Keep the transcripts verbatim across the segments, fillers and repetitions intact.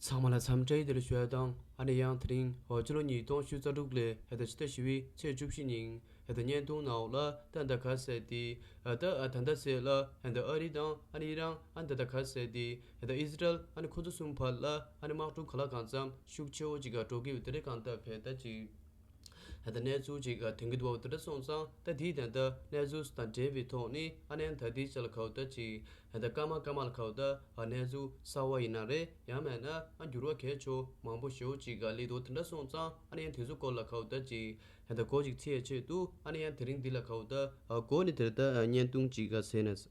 ཚང་མ་ལ་འཚམས་འདྲི་བདེ་ལེགས་ཞུ་ཡ་དང་། ཨ་ནི་ཡང་དེ་རིང་འོ་སྤྱི་ལོ་ཉིས་སྟོང་ཉི་ཤུ་རྩ་དྲུག་ལོའི་ད་ཕྱི་ཟླ་བཞི་པའི་ཚེས་བཅུ་བཞི་ཉིན་ད་བརྙན་ཐུང་ནང་ལ་ད་ད་ག་ཟེར་ཏེ་ད་ད་ད་ཟེར་ལ་ད་ཨ་རི་དང་ཨ་ནི་ཨི་རན་ཨ་ད་ད་ག་ཟེར་ཏེ་ད་ཨི་སི་རལ་ཨ་ནི་ཁོ་ཚོ་གསུམ་བར་ལ་ཨ་ནི་དམག་འཁྲུག་ག་ལ་གང་འཚམ་ཤུགས་ཆེ་བོ་ཅིག་ག་འགྲོ་གི་ཡོད་དེ་རེད། གང་ལྟར་བས་ད་ཅིག་ད་གནས་ཚུལ་ཅིག་ཐོན་གྱི་འདུག་བ། དེ་འདྲ་སོང་ཙང་ད་དེའི་ད་ལྟ་གནས་ཚུལ་དང་འབྲེལ་བའི་ཐོག་ནས་ཨ་ནི་ད་དེའི་ཆ་ལ་ག་བ་ད་ཅིག་ད་སྐར་མ་སྐར་མ་ལ་ག་བ་ད་གནས་ཚུལ་གསར་བ་ཡིན་ན་རེད། ཡང་མེད་ན་ཨ་འགྱུར་བ་གལ་ཆེ་མང་པོ་ཞེ་པོ་ཅིག་སླེབས་འདུག་དེ་འདྲ་སོང་ཙང་ཨ་ནི་ཡང་དེ་ཚོ་སྐོར་ལ་ག་བ་ད་ཅིག་ད་གོ་ཅིག་ཚིག་ཆེད་དུ་ཨ་ནི་ཡང་དེ་རིང་འདི་ལ་ག་བ་ད་གོ་ནི་དེར་ད་བརྙན་ཐུང་ཅིག་ཟེར་ནས།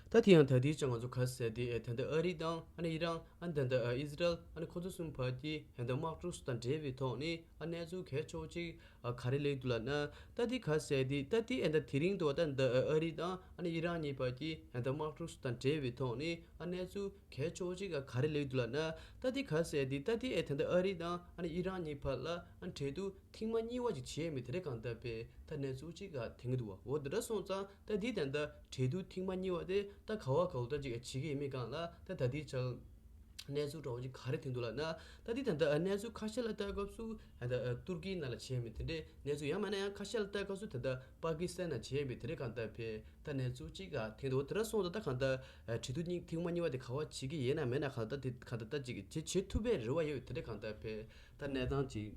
ད་དེ་ཡང་ད་ལྟའི་ཆ་ང་ཚོ་ག་ཟེར་ཏེ་ད་ལྟ་ཨ་རི་དང་ཨ་ནི་ཨི་རན་ཨ་ནི་ད་ལྟ་ཨི་སི་རལ་ཨ་ནི་ཁོ་ཚོ་གསུམ་བར་གྱི་ད་ལྟ་དམག་འཁྲུག་དང་འབྲེལ་བའི་ཐོག་ནས་ཨ་གནས་ཚུལ་གལ་ཆེ་བོ་ཅིག་ཨ་ག་རེ་སླེབས་འདུག་ལབ་ན། ད་དེ་ག་ཟེར་ཏེ་ད་དེ་ཨ་ད་དེ་རིང་དུ་ད་ལྟ་ཨ་རི་དང་ཨ་ནི་ཨི་རན་གཉིས་བར་གྱི་ད་ལྟ་དམག་འཁྲུག་དང་འབྲེལ་བའི་ཐོག་ནས་ཨ་གནས་ཚུལ་གལ་ཆེ་བོ་ཅིག་ཨ་ག་རེ་སླེབས་འདུག་ལབ་ན། ད་དེ་ག་ཟེར་ཏེ་ད་དེ་ཨ་ད་ལྟ་ཨ་རི་དང་ཨ་ནི་ཨི་རན་གཉིས་བར་ལ་ཨ་འབྲེལ་གཏུག་ཐེངས་མ་གཉིས་པ་ཅིག་བྱས་མེད་དེ་རེད། གང་ལྟར་བས་ད་གནས་ཚུལ་ཅིག་ག་ཐོན་གྱི་འདུག་བ། འོ་དེ་འདྲ་སོང་ཙང་ད་འདི་ད་ལྟ་འབྲེལ་གཏུག་ཐེངས་མ་གཉིས་པ་དེ་ད་ག་བ་ག་བ་ད་ཅིག་བྱེད་ཀྱི་ཡིན་མིན་སྒང་ལ་ད་ད་ལྟའི་ཆར་གནས་ཚུལ་འདྲ་བོ་ཅིག་ག་རེ་ཐོན་འདུག་ལབ་ན། ད་འདི་ད་ལྟ་གནས་ཚུལ་ཁ་ཤས་ལ་ལྟ་སྐབས་སུ་ད་ལྟ་ཏུར་ཀིའི་ནང་ལ་བྱས་མེད་དེ་འདྲའི་གནས་ཚུལ། ཡང་མིན་ན་ཡང་ཁ་ཤས་ལ་ལྟ་སྐབས་སུ་ད་ལྟ་པ་ཀི་སི་ཐན་ནང་བྱས་མེད་དེ་འདྲའི། གང་ལྟར་བས་ད་གནས་ཚུལ་ཅིག་ག་ཐོན་འདུག་དེ་འདྲ་སོང་ཙང་ད་གང་ལྟར་འབྲེལ་གཏུག་གཉིས་ཐེངས་མ་གཉིས་པ་དེ་ག་བ་བྱེད་ཀྱི་ཡིན་ན་མེད་ན་གང་ལྟར་དེ་གང་ལྟར་ད་ཅིག་བྱེད་བྱེད་ཐུབ་པའི་རེ་བ་ཡོད་དེ་འདྲའི། གང་ལྟར་བས་ད་གནས་སྟངས་ཅིག་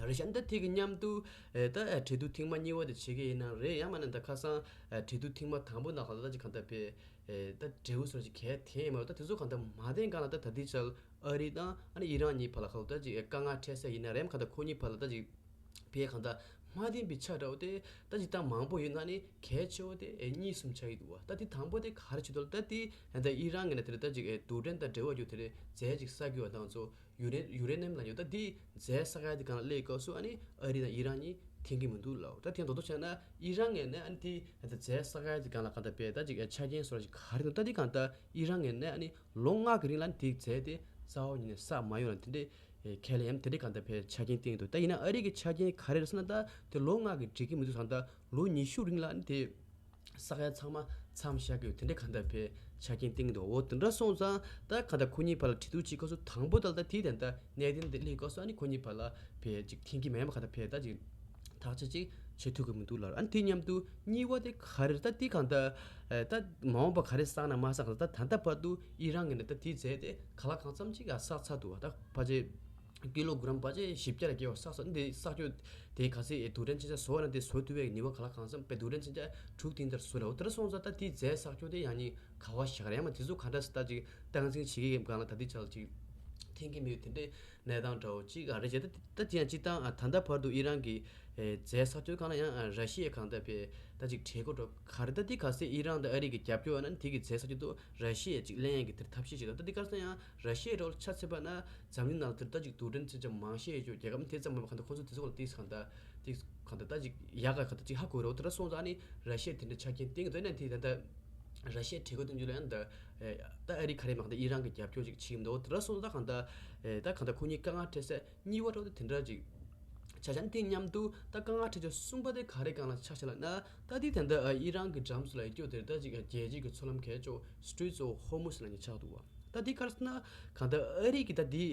རེད་ཤག་ད་དེ་གི་མཉམ་དུ་ཨེ་ད་ཨེ་འབྲེལ་གཏུག་ཐེངས་མ་གཉིས་པ་དེ་བྱེད་ཀྱི་ཡིན་ན་རེད། ཡང་མིན་ན་ད་ཁ་སང་ཨེ་འབྲེལ་གཏུག་ཐེངས་མ་དང་པོ་ནང་གང་ལྟར་ད་ཅིག་གང་ལྟར་བས་ཨེ་ད་འབྲེལ་བ་སོགས་ཅིག་གལ་ཐེ་མ་ད་དེ་ཚོ་གང་ལྟར་མ་བསྟན་གང་ལ་ད་ད་ལྟའི་ཆར་ཨ་རི་དང་ཨ་ནི་ཨི་རན་གཉིས་བར་ལ་གང་ལྟར་ཅིག་ཨེ་དཀའ་ངལ་འཕྲད་ས་ཡིན་ན་རེད། གང་ལྟར་ཁོ་གཉིས་བར་ལ་ད་ཅིག་བས་གང་ལྟར་མ་བསྟན་པའི་ཆ་འདྲ་བོ་དེ་ད་ཅིག་ད་མང་པོ་ཡོད་ན་ནི་གལ་ཆེ་བོ་དེ་ཨེ་གཉིས་གསུམ་ཆགས་ཀྱི་འདུག་བ། ད་དེ་དང་པོ་དེ་ག་རེ་བྱེད་དོ་ལ་ད་དེ་ཨེ་ད་ཨི་རན་གྱི་ནས་དེ་ལ་ད་ཅིག་ཨེ་རྡུལ་ཕྲན་དང་འབྲེལ་བ་ཡོད་དེ་རེད་རྫས་ཅིག་བསགས་ཀྱི་བ་དང་ཚོ། ཡུ་རེ་ཡུ་རེ་ནམ་ལ་ཡོད། ད་དེ་རྫས་བསགས་ཡ་དེ་གང་ལ་སླེབས་སྐབས་སུ་ཨ་ནི་ཨ་རི་དང་ཨི་རན་གཉིས་མཐུན་གྱི་མི་འདུག་ལབ། ད་དེ་མདོར་བསྡུས་བྱས་ན་ཨི་རན་ངོས་ནས་ཨ་ནི་དེ་ད་རྫས་བསགས་ཡ་དེ་གང་ལ་གང་ལྟར་བས་ད་ཅིག་ཆ་རྐྱེན་སོགས་ཅིག་ག་རེ་འདུག་ད་དེ་གང་ལྟར་ཨི་རན་ངོས་ནས་ཨ་ནི་ལོ་ལྔ་གི་རིང་ལ་ཨ་ནི་དེ་རྫས་དེ་རྩ་བ་ཉིད་ནས་བསགས་མ་ཡོང་ལ་དེ་འདྲའི་ཁས་ལེན་ཡ་དེ་འདྲའི་གང་ལྟར་བས་ཆ་རྐྱེན་བསྟན་འདུག་ད་ཡིན་ན་ཨ་རི་གི་ཆ་རྐྱེན་ག་རེ་རེད་ཟེར་ན་ད་དེ་ལོ་ལྔ་གི་འགྲིག་གི་མི་འདུག་ཟེར་ན་ད་ལོ་ཉི་ཤུ་རིང་ལ་ཨ་ནི་དེ། བསགས་ཡ་ཚང་མ་མཚམས་བཞག་གི་ཡོད། དེ་འདྲའི་གང་ལྟར་བས་ཆ་རྐྱེན་བསྟན་གྱི་འདུག་འོ་དེ་འདྲ་སོང་ཙང་ད་གང་ལྟར་ཁོ་གཉིས་བར་ལ་འབྲེལ་གཏུག་བྱེད་སྐབས་སུ་དང་པོ་ད་ལྟ་དེའི་དོན་དག་གནད་དོན་དེ་སླེབས་སྐབས་སུ་ཨ་ནི་ཁོ་གཉིས་བར་ལ་བས་ཅིག་མཐུན་གྱི་མེད་པ་གང་ལྟར་བས་ད་ཅིག་ཐག་གཅོད་ཅིག་བྱེད་ཐུབ་ཀྱི་མི་འདུག་ལབ། ཨ་ནི་དེ་མཉམ་དུ་གཉིས་པ་དེ་ག་རེ་རེད། ད་དེ་གང་ལྟར་ད་མ་འོངས་པ་ག་རེ་བསགས་ན་མ་བསགས་ན་ད་ད་ལྟ་བར་དུ་ཨི་རན་གྱི་ནས་ད་དེའི་རྫས་དེ་གང་ལ་གང་འཚམ་ཅིག་ཡ་བསགས་ཚར་འདུག་བ། ད་ཕལ་ཆེར། ཀི་ལོ་གྲམ་ཕལ་ཆེར་བཞི་བརྒྱ་ལ་བརྒལ་བ་བསགས་སོང་། འདི་བསགས་རྒྱུ་དེ་ག་ཚད་རྡུལ་ཕྲན་ཆེ་ཆ་བཟོ་བ་ན་དེ་བཟོ་ཐུབ་པའི་ནུས་པ་ག་ལ་གང་འཚམ་པའི་རྡུལ་ཕྲན་ཆེ་ཆ་དྲུག་དེ་འདྲ་བཟོ་རེད། འོ་དེ་འདྲ་སོང་ཙང་ད་དེའི་རྫས་བསགས་རྒྱུ་དེ་ཡང་ནི་ག་བ་བཞག་རེད། ཡང་མ་དེ་ཚོ་ག་འདྲ་སེ་ད་ཅིག་སྟངས་འཛིན་བྱེད་ཀྱི་ཡིན་སྒང་ལ་ད་དེ་ཆ་ལ་ཅིག་འཐེན་གྱི་མེད་དེ་འདྲའི་གནས་སྟངས་འདྲ་བོ་ཅིག་ཨ་རེད་བྱས། ད་ད་དེ་ཡང་སྤྱིར་བཏང་ཨ་ད་ལྟ་བར་དུ་ཨི་རན་གྱི་ཨེ་རྫས་བསགས་རྒྱུ་གང་ལ་ཡང་ཨ་ར་ཤི་ཡའི་གང་ལྟར་བས་ད་ཅིག་གྲོས་འགོ་འགྲོ་ག་རེ། ད་དེ་ག་ཚད་ཨི་རན་དང་ཨ་རི་གི་རྒྱབ་སྐྱོར་ཡོད་ན་དེ་གི་རྫས་བསགས་རྒྱུ་དུ་ར་ཤི་ཡས་ཅིག་ལེན་ཡས་ཀྱི་དེར་ཐབས་ཤེས་བྱེད་དང་། ད་འདི་ག་རེ་ཟེར་ན་ཡང་ར་ཤི་ཡའི་འགྲོ་ལ་ཆ་མཚོན་པ་ན་འཛམ་གླིང་ནང་ལ་དེར་ད་ཅིག་རྡུལ་ཕྲན་ཚན་ཆ་མང་ཤོས་ཡོད་རྒྱལ་ཁབ་དེ་ཙམ་མ་གང་ལྟར་ཁོང་ཚོ་དེ་ཚོ་ལ་དེ་གང་ལྟར་དེ་གང་ལྟར་ད་ཅིག་ཡག་ག་གང་ལྟར་ཅིག་ཧ་གོ་རོགས། དེ་འདྲ་སོང་ཙང་ནི་ར་ཤི་ཡས་དེ་འདྲ་ཆ་རྐྱེན་བསྟན་གྱི་འདུག་ཡིན་ན་དེ་ད་ལྟ་ར་ཤི་ཡས་གྲོས་འགོ་གཏོང་རྒྱུ་ལ་ཡང་ད་ད་ཨ་རི་ག་རེ་མ་གང་ལྟར་ཨི་རན་གྱི་རྒྱབ་སྐྱོར་ཅིག་བྱེད་ཀྱི་འདུག་དེ་འདྲ་སོང་ཙང་ད་གང་ལྟར་ད་གང་ལྟར་ཁོ་གཉིས་དཀའ་ངལ་འཕྲད་སའི་གཉིས་པ་འདྲ་བོ་དེ་དེ་འདྲ་ཅིག་ཆགས་ཤག་དེ་མཉམ་དུ་ད་དཀའ་ངལ་འཕྲད་ཆ་གསུམ་པ་དེ་ག་རེ་སྒང་ལ་ཆགས་ཤག་ལབ་ན། ད་དེ་ད་ལྟ་ཨི་རན་གྱི་འགྲམ་སུ་ལ་ཡོད་རྒྱུ་དེར་ད་ཅིག་རྒྱལ་སྤྱི་གི་མཚོ་ལམ་གལ་ཆེ་Straits of Hormuz ལབ་མཁན་ཆགས་འདུག་བ། ད་དེ་ག་རེ་ཟེར་ན་གང་ལྟར་ཨ་རི་གི་ད་དེ་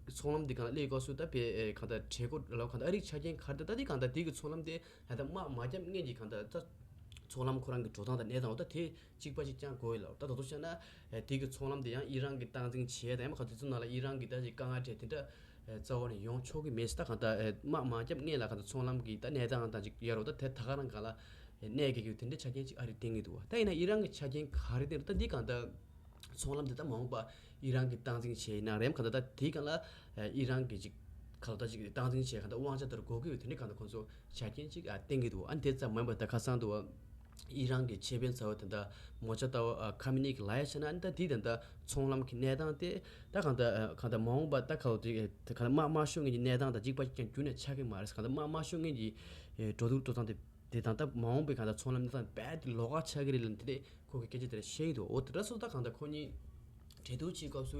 མཚོ་ལམ་དེ་སྒང་ལ་སླེབས་སྐབས་སུ་ད་བས་གང་ལྟར་གྲོས་འགོ་ལབ། གང་ལྟར་ཨ་རིའི་ཆ་རྐྱེན་ག་རེ་ད་ད་དེ་གང་ལྟར་དེ་གི་མཚོ་ལམ་དེ་ད་ལྟ་དམག་མ་བརྒྱབ་སྔོན་གྱི་གང་ལྟར་ད་མཚོ་ལམ་ཁོ་རང་གི་འགྲོ་སྟངས་དང་གནས་སྟངས་འོ་ད་དེ་གཅིག་པ་གཅིག་རྐྱང་དགོས་ཡོད་ལབ། ད་ད་དུང་བཤད་ན་དེ་གི་མཚོ་ལམ་དེ་ཡང་ཨི་རན་གྱི་སྟངས་འཛིན་བྱས་དང་ཡང་མ་ག་དེ་ཚོ་ནང་ལ་ཨི་རན་གྱི་ད་ཅིག་དཀའ་ངལ་འཕྲད་དེ་འདྲ་རྩ་བ་ནས་ཡོང་ཆོག་གི་མེད་ཟེར། ད་གང་ལྟར་དམག་མ་བརྒྱབ་སྔོན་ལ་གང་ལྟར་མཚོ་ལམ་གྱི་ད་གནས་སྟངས་དང་ཅིག་ཡ་རོ་ད་དེ་ད་ག་རང་གང་ལ་གནས་དགོས་ཀྱི་དེ་འདྲའི་ཆ་རྐྱེན་ཅིག་ཨ་རི་བསྟན་གྱི་འདུག་བ། ད་ཡིན་ན་ཨི་རན་གྱི་ཆ་རྐྱེན་ག་རེ་བསྟན་རེད། ད་འདི་གང་ལྟར་མཚོ་ལམ་འདི་ད་མ་འོངས་པ་ཨི་རན་གྱི་སྟངས་འཛིན་བྱས་ཡིན་ན་རེད། གང་ལྟར་ད་དེའི་སྒང་ལ་ཨི་རན་གྱི་ཅིག་གང་ལྟར་ཅིག་སྟངས་འཛིན་བྱས་གང་ལྟར་དབང་ཆ་དེར་དགོས་ཀྱི་ཡོད་དེ་འདྲའི་གང་ལྟར་ཁོང་ཚོ་ཆ་རྐྱེན་ཅིག་ཨ་བསྟན་གྱི་འདུག་ཨ་ནི་དེ་ཙམ་མ་ཡིན་པར་ད་ཁ་སང་དུ་ཨི་རན་གྱི་ཆེད་དཔོན་ཚ་བོ་དེ་འདྲ་མོ་ཅ་ཏའོ་ཨ་ཁ་མི་ནི་གི་ལ་ཡ་བྱས་ན། ཨ་ནི་ད་དེའི་ད་ལྟ་མཚོ་ལམ་གྱི་གནས་སྟངས་དེ་ད་གང་ལྟར་ཨ་གང་ལྟར་མ་འོངས་པ་ད་གང་ལྟར་དེ་གང་ལྟར་དམག་དམག་ཤོར་སྔོན་གྱི་གནས་སྟངས་དང་གཅིག་པ་གཅིག་རྐྱང་ཁྱོན་ནས་ཆགས་ཀྱི་མ་རེད། གང་ལྟར་དམག་དམག་ཤོར་སྔོན་གྱི་ཨེ་འགྲོ་འདུག་འགྲོ་སྟངས་དེ་དེ་དང་ད་མ་འོངས་པའི་གང་ལྟར་མཚོ་ལམ་གནས་སྟངས་རྦད་དེ་ལོགས་ཀ་ཆགས་ཀྱི་རེད་ལབ་དེ་འདྲས་ཁོ་གི་སྐད་ཆ་དེ་འདྲ་བཤད་ཀྱི་འདུག་འོ་དེ་འདྲ་སོང་ཙང་གང་ལྟར་ཁོ་གཉིས་གྲོས་བསྡུར་བྱེད་སྐབས་སུ་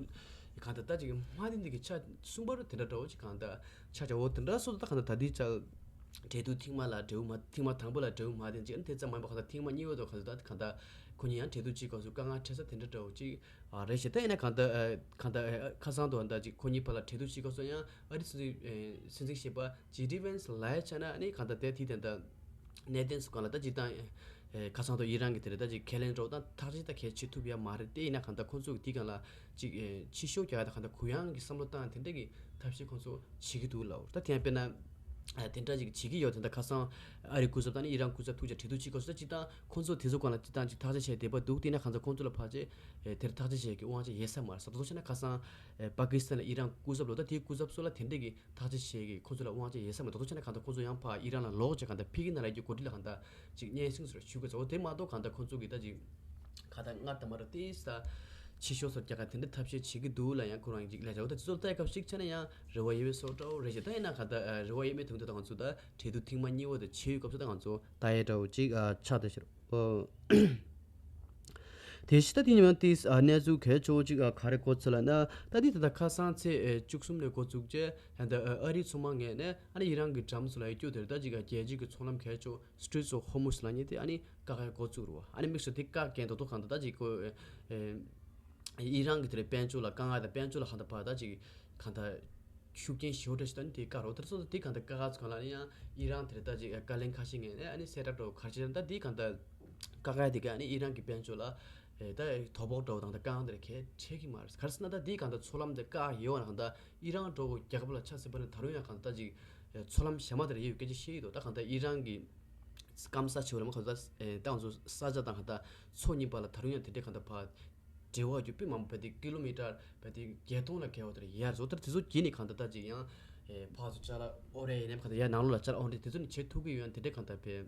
གང་ལྟར་ད་ཅིག་མ་དེ་འདི་གི་ཆ་གསུམ་པ་རུ་དེ་འདྲ་འདྲ་བོ་ཅིག་གང་ལྟར་ཆགས་ཀྱི། འོ་དེ་འདྲ་སོང་ཙང་ད་གང་ལྟར་ད་ལྟའི་ཆར་ འབྲེལ་གཏུག་ཐེངས་མ་ལ་འབྲས་བུ་མ་ཐེངས་མ་དང་པོ་ལ་འབྲས་བུ་མ་ལྡན་ཅིག་ཨ་ནི་དེ་ཙམ་མ་ཡིན་པ་གང་ལྟར་ཐེངས་མ་གཉིས་པ་དང་གང་ལྟར་གང་ལྟར་ཁོ་གཉིས་ཡང་འབྲེལ་གཏུག་བྱེད་སྐབས་སུ་དཀའ་ངལ་འཕྲད་ས་དེ་འདྲ་འདྲ་བོ་ཅིག་ཨ་རེད་ཤག་ད་ཡིན་ན་གང་ལྟར་ཨ་གང་ལྟར་ཨ་ཁ་སང་དུ་ཨ་ད་ཅིག་ཁོ་གཉིས་བར་ལ་འབྲེལ་གཏུག་བྱེད་སྐབས་སུ་ཡང་ཨ་རི་སྲིད་འཛིན་ཨེ་སྲིད་འཛིན་གཞོན་པ་ཇེ་ཌི་ཝེན་སི་ལ་ཡ་ཆ་ན་ཨ་ནི་གང་ལྟར་དེ་དེའི་དོན་དག་གནད་དོན་སུ་གང་ལ་ད་ཅིག་དང་ཨེ་ཁ་སང་དུ་ཨི་རན་གྱི་དེ་རེད་ད་ཅིག་ཁས་ལེན་འགྲོ་ད་ཐག་གཅོད་ད་གལ་ཆེ་ཐུབ་ཡ་མ་རེད། དེ་ཡིན་ན་གང་ལྟར་ཁོང་ཚོ་གི་དེ་གང་ལ་ཅིག་ཨེ་ཕྱི་ཤོག་རྒྱག་ཡ་ད་གང་ལྟར་གུ་ཡངས་ཀྱི་བསམ་བློ་བཏང་དེ་འདྲ་གི་ཐབས་ཤེས་ཁོང་ཚོ་བྱེད་ཀྱི་འདུག་ལབ། ད་དེ་ཡང་དཔེར་ན། ཨ་དེ་འདྲ་ཅིག་བྱེད་ཀྱི་ཡོད། དེ་འདྲ་ཁ་སང་ཨ་རི་སྐུ་ཚབ་དང་ནི་ཨི་རན་སྐུ་ཚབ་ཐུག་ཅིག་འབྲེལ་གཏུག་བྱེད་སྐབས་སུ་ད་སྤྱིར་བཏང་ཁོང་ཚོ་དེ་ཚོ་སྒང་ལ་སྤྱིར་བཏང་ཅིག་ཐག་གཅོད་བྱས་བསྡད་པ་འདུག་དེ་ན་ཁ་སང་ཁོང་ཚོ་ལ་ཕར་ཆེ་ཨེ་དེར་ཐག་གཅོད་བྱེད་ཀྱི་དབང་ཆ་ཡོད་ས་མ་རེད། ས་ད་ཚོ་བྱས་ན་ཁ་སང་ཨེ་པ་ཀི་སི་ཐན་ལ་ཨི་རན་སྐུ་ཚབ་ལོ་ད་དེའི་སྐུ་ཚབ་སོགས་ལ་དེ་འདྲས་ཀྱི་ཐག་གཅོད་བྱེད་ཀྱི་ཁོང་ཚོ་ལ་དབང་ཆ་ཡོད་ས་མ་རེད། ད་ཚོ་བྱས་ན་གང་ལྟར་ཁོང་ཚོ་ཡང་ཕར་ཨི་རན་ལ་ལོག་བྱས་གང་ལྟར་ཕ་གི་ན་ལ་ཡོད་འགོ་ཁྲིད་ལ་གང་ལྟར་ཅིག་སྙན་སེང་ཟེར་ཞུ་གི་ཚོ་དེ་མ་གཏོགས་གང་ལྟར་ཁོང་ཚོ་གི་ད་ཅིག་ཁ་ད་སྔར་དང་མ་ར་ཏིས་ད་ཕྱི་ཤོག་སོགས་རྒྱག་ག་དེ་འདྲ་ཐབས་ཤེས་བྱེད་ཀྱི་འདུག་ལ་ཡང་ཁོ་རང་ཡིན་ཅིག་ལས་བྱ་བ་ད་དེ་ཚོ་ལྟ་སྐབས་ཤིག་ཆ་ན་ཡང་རེ་བ་ཡོད་པའི་བཟོ་འདྲ་བོ་རེད་ཤག་ད་ཡིན་ན་ག་ད་རེ་བ་ཡོད་མེད་དུང་དུ་ད་ང་ཚོ་ད་འབྲེལ་གཏུག་ཐེངས་མ་གཉིས་པ་དང་བྱེད་ཡོད་སྐབས་སུ་ད་ང་ཚོ་ད་ཡའི་འདྲ་བོ་ཅིག་ཨ་ཆགས་བསྡད་ཤག་ཨོ། དེ་ཕྱི་ད་དེ་ཉིན་ཏིས་ཨ་གནས་ཚུལ་གལ་ཆེ་བོ་ཅིག་ཨ་ག་རེ་གོ་ཚུལ་ལ་ན་ད་དེ་ད་ད་ཁ་སང་ཚེས་བཅུ་གསུམ་ནས་འགོ་བཙུགས་རྗེས་ད་ཨ་རིའི་མཚོ་དམག་ངོས་ནས་ཨ་ནི་ཨི་རན་གྱི་འགྲམ་ཚོ་ལ་ཡོད་རྒྱུ་དེར་ད་ཅིག་ཨ་རྒྱལ་སྤྱི་གི་མཚོ་ལམ་གལ་ཆེ་བོ། Straits of Hormuz ལབ་མཁན་དེ་ཨ་ནི་བཀག་ཡ་འགོ་བཙུགས་རེད་བ། ཨ་ནི་དམིགས་སུ་དེ་བཀག་རྐྱེན་རྡོག་རྡོག་གང་ལྟར་ད་ཅིག་ཁོ་ཨེ་ཨེ་ཨི་རན་གྱི་དེ་རེད་དཔལ་འབྱོར་ལ་དཀའ་ངལ་དང་དཔལ་འབྱོར་ལ་གང་ལྟར་བར་ད་ཅིག་གང་ལྟར་ཤུགས་རྐྱེན་ཞེ་པོ་འདྲ་ཞིག་ད་ནི་དེ་བཀག་རོགས་དེ་ཚོ་དེ་གང་ལྟར་བཀག་ཚོ་གང་ལ་ནི་ཡང་ཨི་རན་དེ་རེད་ད་ཅིག་བཀའ་བློན་ཁ་ཤས་ངོས་ནས་ཨ་ནི་གསལ་བསྒྲགས་འགྲོ་གར་བྱས་ད་དེ་གང་ལྟར་བཀག་ཡ་དེ་ག་ཨ་ནི་ཨི་རན་གྱི་དཔལ་འབྱོར་ལ་ཨེ་ད་དོ་ཕོག་འགྲོ་དང་ད་དཀའ་ངལ་དེ་རེད་གལ་ཆེ་གི་མ་རེད། ག་རེ་ཟེར་ན་ད་དེ་གང་ལྟར་མཚོ་ལམ་དེ་བཀག་ཡོད་བ་ན་གང་ལྟར་ཨི་རན་འགྲོ་དགོས་རྒྱལ་ཁབ་ལ་ཆ་ཟིན་པ་ནི་ད་རུང་ཡང་གང་ལྟར་ཅིག་མཚོ་ལམ་གཞན་མ་དེར་ཡོད་སྐད་ཆ་བཤད་ཡོད་དོ། ད་གང་ལྟར་ཨི་རན་གྱི་སྐམ་ས་ཆེ་བ་ལ་མ་གང་ལྟར་ཨེ་ད་ང་ཚོ་ས་ཆ་དང་གང་ལྟར་མཚོ་གཉིས་བར་ལ་ད་རུང་ཡང་དེ་འདྲའི་གང་ལྟར་བར་འབྲེལ་བ་རྒྱུ་དཔེ་མང་པོ་བས་དེ་ཀི་ལོ་མི་ཊར་བས་དེ་བརྒྱད་སྟོང་ལ་བརྒལ་བ་དེར་ཡར་བཟོ་ལྟར་དེ་ཚོ་བརྒྱུད་ནས་གང་ལྟར་ད་ཅིག་ཡང་ཨེ་ཕར་ཚུར་ཅ་ལག་ཨོ་རེད་ཡིན་ནའི་གང་ལྟར་ཡར་ནང་ལོགས་ལ་ཅ་ལག་ཨོ་རེད་དེ་ཚོ་ནས་བྱེད་ཐུབ་ཀྱི་ཡོད་ཡང་དེ་འདྲའི་གང་ལྟར་བས།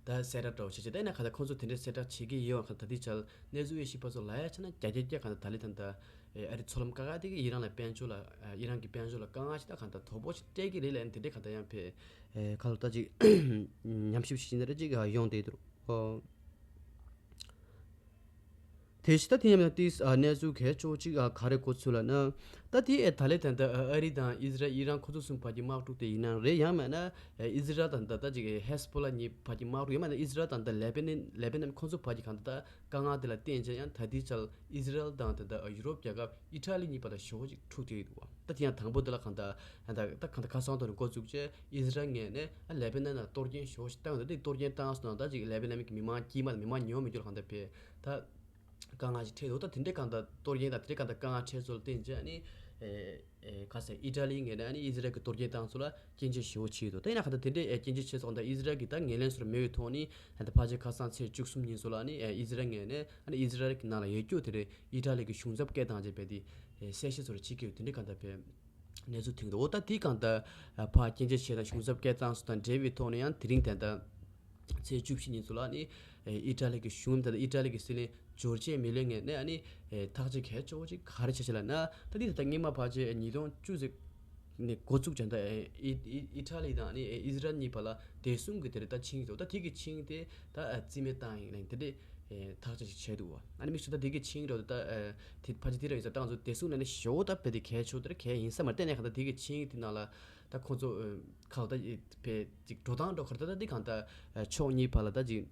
ད་གསལ་བསྒྲགས་འདྲ་བོ་བྱེད་ཆེད་ད་ཡིན་ན་ག་ད་ཁོང་ཚོ་དེ་འདྲའི་གསལ་བསྒྲགས་བྱེད་ཀྱི་ཡོད་པ་ག་ད་དེ་ཆ་གནས་ཚུལ་དབྱེ་ཞིབ་པ་ཚོ་ལ་ཡ་ཆ་ན་རྒྱ་སྐད་སྐད་ག་ད་ད་ལི་ད་ད་ཨེ་ཨ་རི་མཚོ་ལམ་ཀ་ག་དེ་གི་ཨི་རན་ལ་དཔལ་འབྱོར་ལ་ཨེ་ཨི་རན་གྱི་དཔལ་འབྱོར་ལ་དཀའ་ངལ་ཞིག་ད་ག་ད་དོ་ཕོག་ཞིག་སྤྲད་ཀྱི་རེད་ལ་ཡ་དེ་འདྲའི་ག་ད་ཡང་ཕེ་ཨེ་ག་ལ་ད་ཅིག་ཉམས་ཞིབ་ཞིག་ནི་རེ་ཅིག་ཡོང་བསྡད་འདུག་ཨོ། དེ་བཞིན་ད་དེ་ཡང་ཏིས་ཨ་གནས་ཚུལ་གལ་ཆེ་བོ་གཅིག་ཨ་ག་རེ་གོ་ཚུལ་ལ་ན། ད་དེ་ཨེ་ད་ལེ་ད་ད་ཨ་རི་དང་ཨི་ཟི་རལ་ཨི་རན་ཁོ་ཚོ་གསུམ་བར་གྱི་དམག་འཁྲུག་དེ་ཡིན་ན་རེད། ཡང་མེད་ན་ཨེ་ཨི་ཟི་རལ་དང་ད་ད་ཅིག་ཨེ་ཧེ་སི་བྷོ་ལ་གཉིས་བར་གྱི་དམག་འཁྲུག་ཡང་མེད་ན་ཨི་ཟི་རལ་དང་ད་ལེ་བྷ་ནན་ལེ་བྷ་ནན་ཁོ་ཚོ་བར་གྱི་གང་ད་ད་དཀའ་ངལ་དེ་ལ་བརྟེན་བྱས་ཡང་ད་དེ་ཆ་ཨི་ཟི་རལ་དང་ད་ད་ཡུ་རོབ་རྒྱལ་ཁབ་ཨི་ཊ་ལི་གཉིས་བར་ལ་ཞེ་པོ་ཅིག་འཁྲུག་བསྡད་ཡོད་འདུག་བ། ད་དེ་ཡང་དང་པོ་དེ་ལ་གང་ད་ད་ད་ཁ་སང་དང་འགོ་བཙུགས་བྱས་ཨི་ཟི་རལ་ངོས་ནས་ཨ་ལེ་བྷ་ནན་ལ་གཏོར་སྐྱོན་ཞེ་པོ་ཞིག་བཏང་ཡོད་འདུག་དེ་གཏོར་སྐྱོན་བཏང་སོང་ན་ད་ཅིག་ལེ་བྷ་ནན་གྱི་མི་མང་དཀྱུས་མ་དང་མི་མང་ཉུང་བ་མི་འགྱུར་གང་ད་བས་ད། དཀའ་ངལ་ཞིག་འཕྲད་འདུག་ད་དེ་འདྲའི་གང་ལྟར་གཏོར་སྐྱོན་དང་དེ་འདྲའི་གང་ལྟར་དཀའ་ངལ་འཕྲད་ཚུལ་ལ་བརྟེན་བྱས་ཨ་ནི་ཨེ་ཨེ་ག་ཟེར་ཨི་ཊ་ལི་ངོས་ནས་ཨ་ནི་ཨི་ཟི་རལ་གྱི་གཏོར་སྐྱོན་བཏང་ཚུལ་ལ་སྐྱོན་བརྗོད་ཞེ་པོ་བྱས་འདུག་ད་ཡིན་ན་གང་ལྟར་དེ་འདྲའི་ཨེ་སྐྱོན་བརྗོད་བྱས་ཚུལ་གང་ལྟར་ཨི་ཟི་རལ་གྱིས་ད་ངོས་ལེན་ཚུལ་མེད་པའི་ཐོག་ནས་ད་ལྟ་ཕལ་ཆེར་ཁ་སང་ཚེས་བཅུ་གསུམ་ཉིན་ཚུལ་ལ་ཨ་ནི་ཨེ་ཨི་ཟི་རལ་ངོས་ནས་ཨ་ནི་ཨི་ཟི་རལ་གྱི་ནང་ལ་ཡོད་རྒྱུ་དེ་རེད་ཨི་ཊ་ལི་གི་གཞུང་ཚབ་སྐད་བཏང་བྱས་རྦད་དེ་ཨེ་གསལ་བཤད་ཚུལ་ལ་བྱེད་ཀྱི་ཡོད་དེ་འདྲའི་གང་ལྟར་བས། གནས་ཚུལ་ཐོན་འདུག་འོ་ད་དེའི་སྒང་ད་ཕར་སྐྱོན་བརྗོད་བྱས་དང་གཞུང་ཚབ་སྐད་བཏང་སོང་དང་འབྲེལ་བའི་ཐོག་ནས་ཡང་དེ་རིང་ད་ལྟ་ཚེས་བཅུ་བཞི་ཉིན་ཚུལ་ལ་ནི་ཨི་ཊ་ལི་གི་གཞུང་ད་ལྟ་ཨི་ཊ་ལི་གི་སྲིད་བློན་ཇོར་ཇི་མེ་ལོ་ངོས་ནས་ཨ་ནི་ཐག་གཅོད་གལ་ཆེ་བོ་ཅིག་ག་རེ་བྱས་བྱས་ལབ་ན། ད་འདི་ད་ལྟ་སྔོན་མ་ཕལ་ཆེར་ཉིས་སྟོང་བཅུ་ཙམ་ནས་འགོ་བཙུགས་བྱས་ད་ཨི་ཨི་ཨི་ཊ་ལི་དང་ཨ་ནི་ཨི་ཟི་རལ་གཉིས་བར་ལ་བདེ་སྲུང་གི་དེ་རེད་ད་ཆིངས་འདུག་ད་དེ་གི་ཆིངས་དེ་ད་རྩིས་མེད་བཏང་ཡིན་ལབ་དེ་འདྲས། ཨེ་ཐག་གཅོད་ཅིག་བྱས་འདུག་བ། ཨ་ནི་དམིགས་སུ་ད་དེ་གི་ཆིངས་རོ་ད་ཨེ་དེ་ཕལ་ཆེར་དེ་ར་ཡིན་ས་ད་ང་ཚོ་བདེ་སྲུང་ལ་ནི་ཞེ་པོ་ད་བས་དེ་གལ་ཆེ་དེ་ར་གལ་ཡིན་ས་མ་རེད། དེ་ནས་གང་ལྟར་དེ་གི་ཆིངས་དེ་ནང་ལ་ད་ཁོང་ཚོ་ཨེ་ཁ་ལ་ད་ཨེ་བས་ཅིག་འགྲོ་སྟངས་འགྲོ་ཁར་ད་ད་དེ་གང་ལྟར་ཨེ་ཕྱོགས་གཉིས་བར་ལ་ད་ཅིག་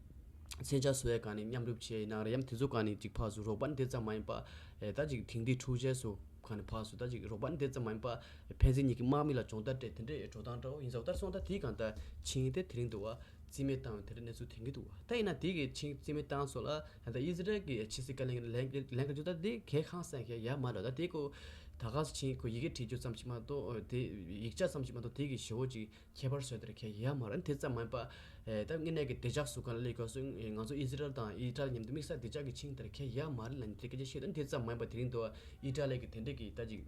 མཚོན་ཆ་བཟོ་ཡ་གང་ནས་མཉམ་རུབ་བྱས་ཡིན་ན་ར་ཡང་དེ་ཚོ་གང་ནས་ཅིག་ཕར་ཚུར་རོགས་པ་ནི་དེ་ཙམ་མ་ཡིན་པ་ཨེ་ད་ཅིག་དེང་དུས་འཕྲུལ་ཆས་སོགས་གང་ནས་ཕར་ཚུར་ད་ཅིག་རོགས་པ་ནི་དེ་ཙམ་མ་ཡིན་པ་ཕན་ཚུན་གཉིས་ཀྱི་དམག་མི་ལ་སྦྱོང་བརྡར་སྤྲད་དེ་འདྲའི་འགྲོ་སྟངས་འདྲ་བོ་ཡིན་ས་ད་སོང་ད་དེ་གང་ལྟར་ཆིངས་དེ་དེ་རིང་འདུག་བ། རྩིས་མེད་བཏང་བའི་དེ་འདྲ་གནས་ཚུལ་ཐོན་གྱི་འདུག་ད་ཡིན་ན་དེ་གི་ཆིངས་རྩིས་མེད་བཏང་སོང་ལ་ད་ལྟ་ཨི་ཟི་རལ་གྱི་ཕྱི་སྲིད་བཀའ་བློན་ལན་ལན་ག་ཅུ་ད་དེ་གལ་ཁང་སང་གལ་ཡ་མ་རེད། ད་དེ་ཀོ་ད་ག་སེ་ཆིངས་ཀོ་ཡི་གེ་བྲིས་རྒྱུ་ཙམ་ཞིག་མ་གཏོགས་དེ་ཡིག་ཆ་ཙམ་ཞིག་མ་གཏོགས་དེ་གི་ཞེ་པོ་ཅིག་ཁྱད་པར་བཟོས་དེར་གལ་ཡ་མ་རེད། དེ་ཙམ་མ་ཡིན་པ་ད་དངོས་གནས་ཀྱི་བདེ་འཇགས་སུ་གང་ལ་ལས་དགོས་སོང་ང་ཚོ་ཨི་ཟི་རལ་དང་ཨི་ཊ་ལི་མཉམ་དུ་དམིགས་བསལ་བདེ་འཇགས་ཀྱི་ཆིངས་དེར་གལ་ཡ་མ་རེད་ལབ་ནས་དེ་སྐད་ཆ་བཤད་དོན་དེ་ཙམ་མ་ཡིན་པ་དེ་རིང་འདུག་ཨི་ཊ་ལི་གི་དེ་འདྲ་གི་ད་ཅིག་